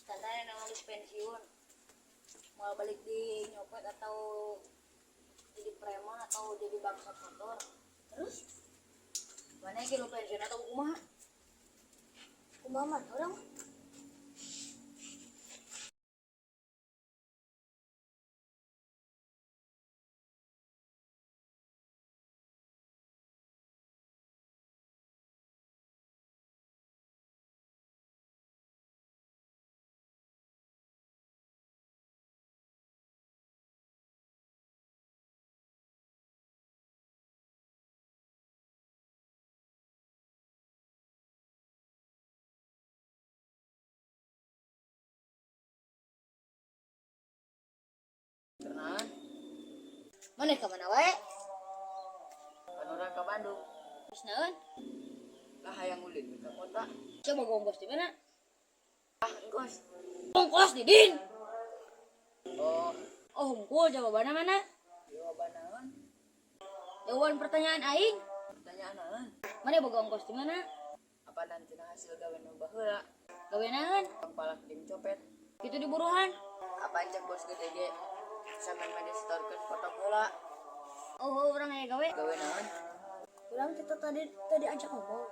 Standar na geus pensiun. Mau balik di nyopet atau jadi preman atau jadi bangsat motor. Terus Mana lu pensiun atau kumaha? Kumaha man urang? Kenalan, Mana ka mana wae? kan urang ka Bandung. Terus naon? Lah hayang ulin ka kota. Coba ongkos di mana? Ah, engkos. Ongkos di din. Oh, Oh, hungkul jawabannya mana? Jawaban naon? Jawaban pertanyaan aing. Pertanyaan naon? Mana boga ongkos di mana? Apa nanti hasil gawe nu baheula? Gawe naon? Tong palak jeung copet. Kitu di buruhan. Apa cek bos gede ge? Sampe mah disetorkeun potong heula. Oh, urang aya gawe. Gawe naon? Urang kita tadi tadi ajak ngomong.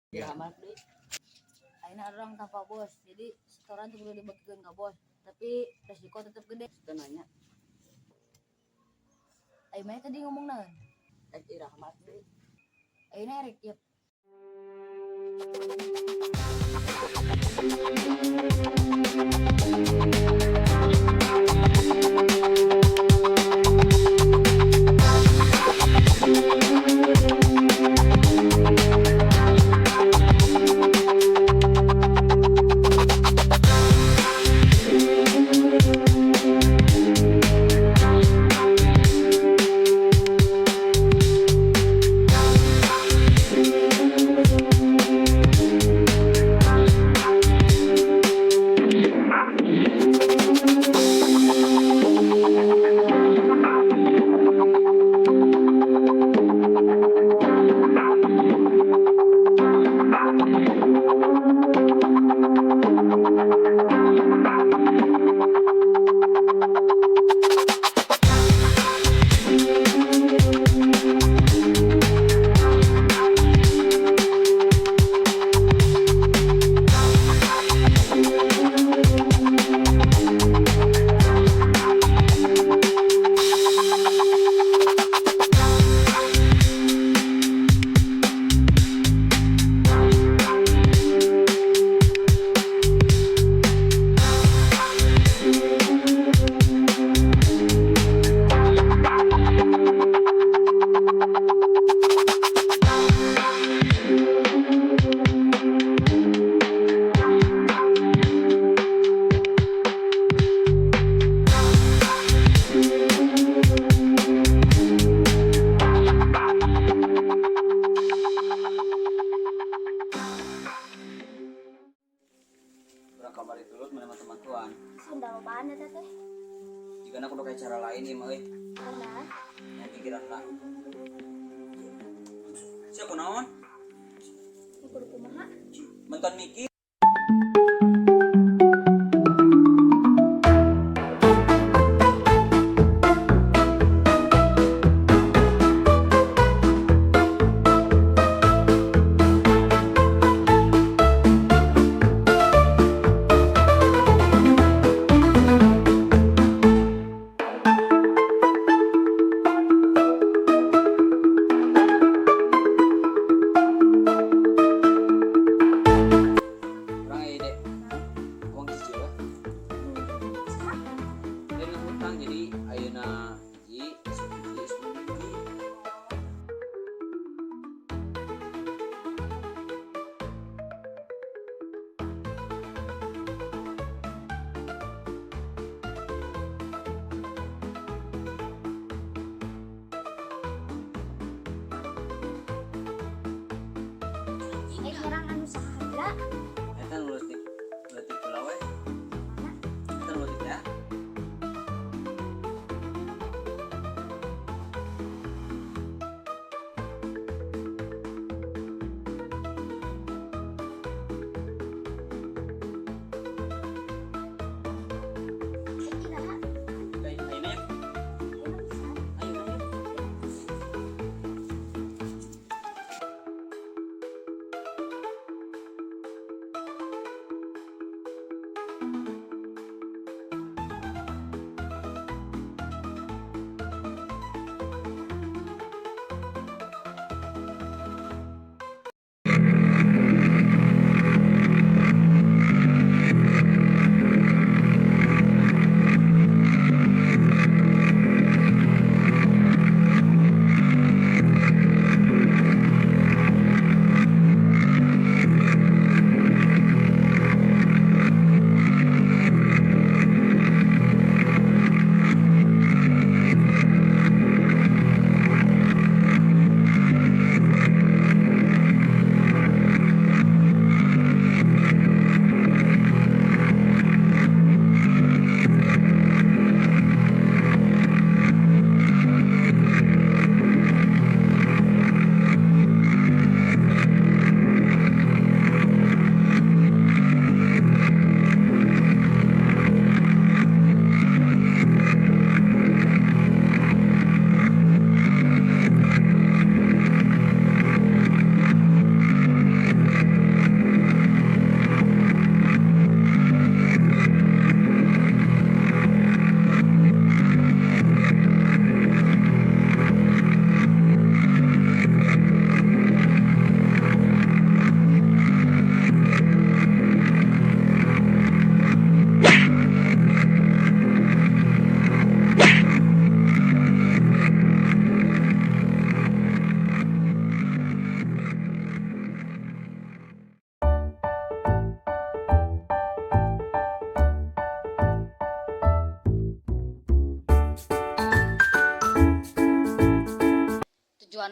Iraha balik deui. Ayeuna urang tanpa bos, jadi setoran tuh kudu dibagikeun ka bos, tapi resiko tetep gede. Teu nanya. Ayo mana tadi ngomong naon? Rek iraha balik deui. Ayeuna erek yep. Urang kamari dulu mana teman tuan. Sunda lobaan eta teh. Jika aku pakai cara lain ieu mah euy. Karena Yang pikiran lah. Siapa naon? kudu kumaha? Menton mikir. Urang aya ide. Uang cicil lah. Dan hutang jadi ayeuna hiji, esuk hiji, esuk hiji. Eh nyerang anu saha heula? Eta nu leutik leutik heula we. Mana? Eta nu leutik teh. Eh iraha? Ayeuna yuk. Ayeuna bisa. Ayeuna yuk.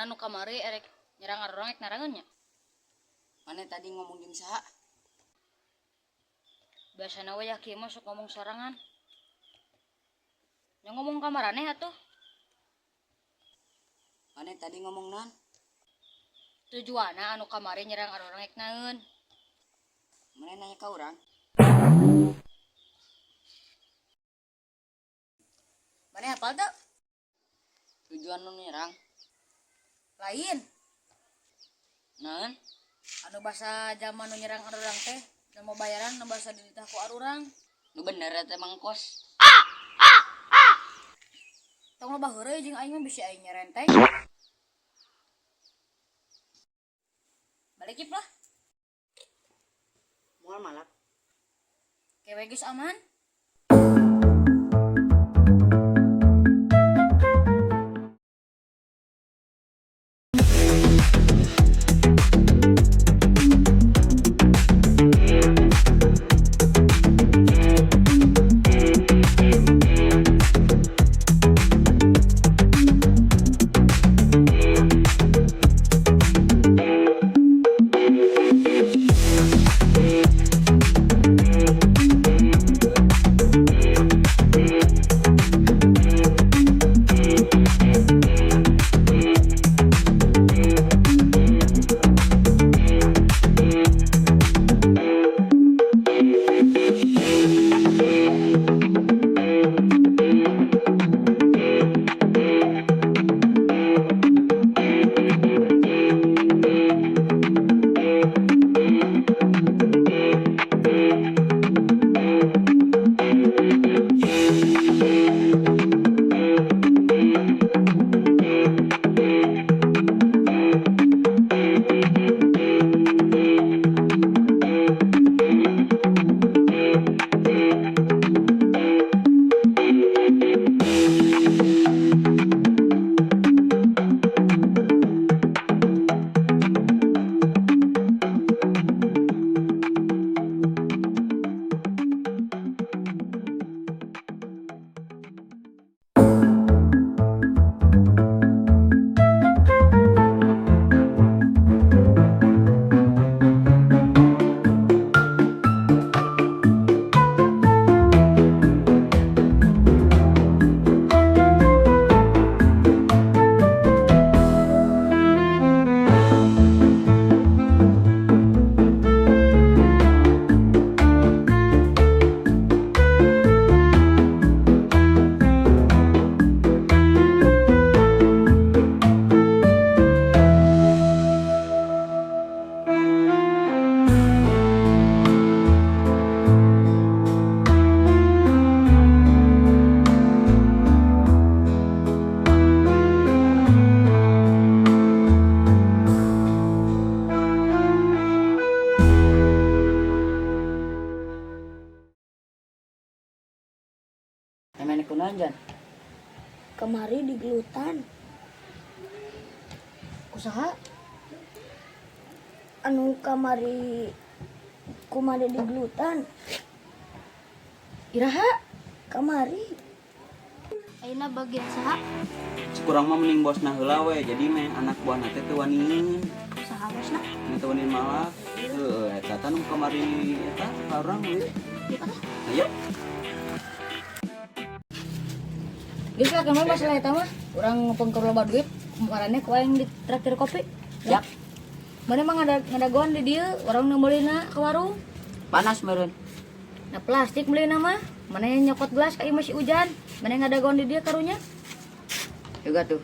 anu kamari erek nyerang arurang ek narangan nya. Mana tadi ngomong jeung saha? Biasana we yaki mah sok ngomong sorangan. Nya ngomong ka maraneh atuh. Mana tadi ngomong naon? Tujuanna anu kamari nyerang arurang ek naeun. Mana nanya ka urang? Maneh hafal teu? Tujuan nu nyerang. Lain. Naon? Anu basa zaman nu nyerang arurang teh, nu mau bayaran nu basa dititah ku arurang. Nu bener eta Mang Kos. Tong loba heureuy jeung aing mah bisi aing nyerenteng. Balik lah. Moal malak. Kewe geus aman. Emang kunaon Jan? Kamari digelutan. Kusaha? Anu kamari kumade digelutan. Iraha? Kamari. Ayeuna bagian saha? Kurang mah mending bosna heula we, jadi meh anak buahna teh teu waniin. Saha bosna? Nu teu waniin malak. Heuh, eta tah nu kamari eta ka urang we. Ayo. Geus lah kemana masalah eta mah. Urang ngepengker loba duit, maraneh ku aing ditraktir kopi. Ya. Mana emang ngadagoan di dieu, urang nu meulina ke warung. Panas meureun. Nah plastik meulina mah, mana yang nyokot gelas ka ieu masih hujan. Mana yang ngadagoan di dieu karunya? Juga tuh.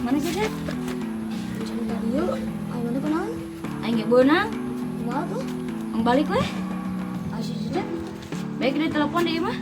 Mana Cecep? Can tadi yuk. Ayo mana kunaon? Aing ge beunang. Kumaha tuh? Ang balik weh. Ayo si Cecep. Baik di telepon di imah.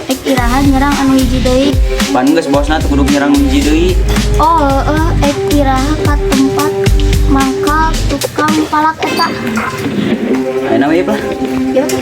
Ek iraha nyerang anu hiji deui. Pan geus bosna tuh kudu nyerang hiji deui. Oh, heeh, ek iraha ka tempat mangkal tukang palak eta. Ayeuna we lah. Ya tuh.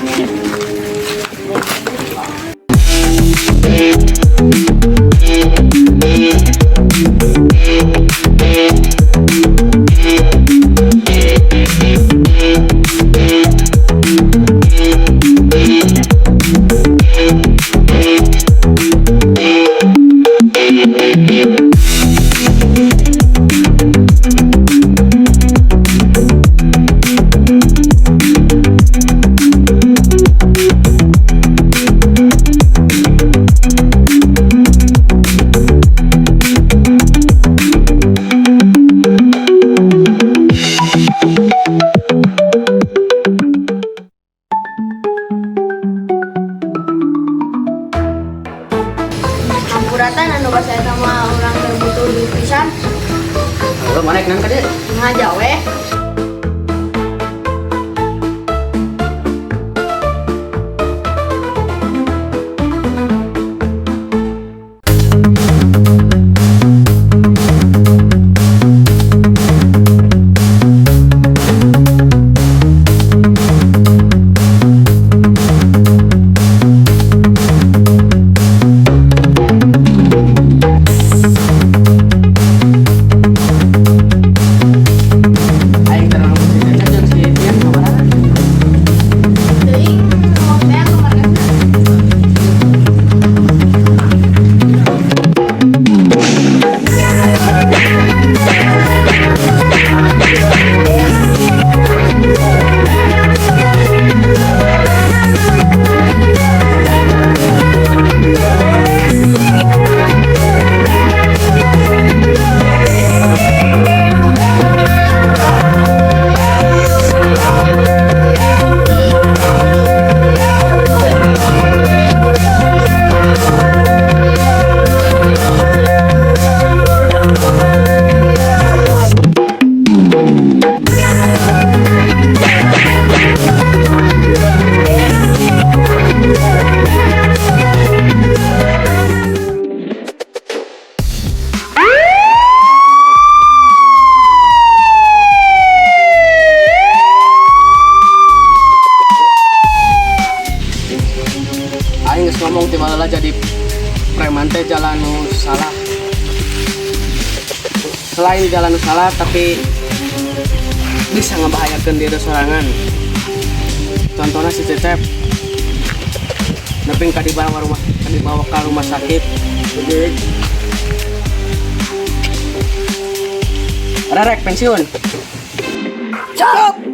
Hampuratan anu basa eta mah urang teu butuh duit pisan. Heuh, mana nang ka dieu? Ngaja we. Jadi preman teh jalan nu salah. Selain jalan nu salah, tapi bisa ngebahayakan diri sorangan. Contohnya si Cecep nepi ka dibawa ke rumah sakit. Rerek pensiun. Cakep.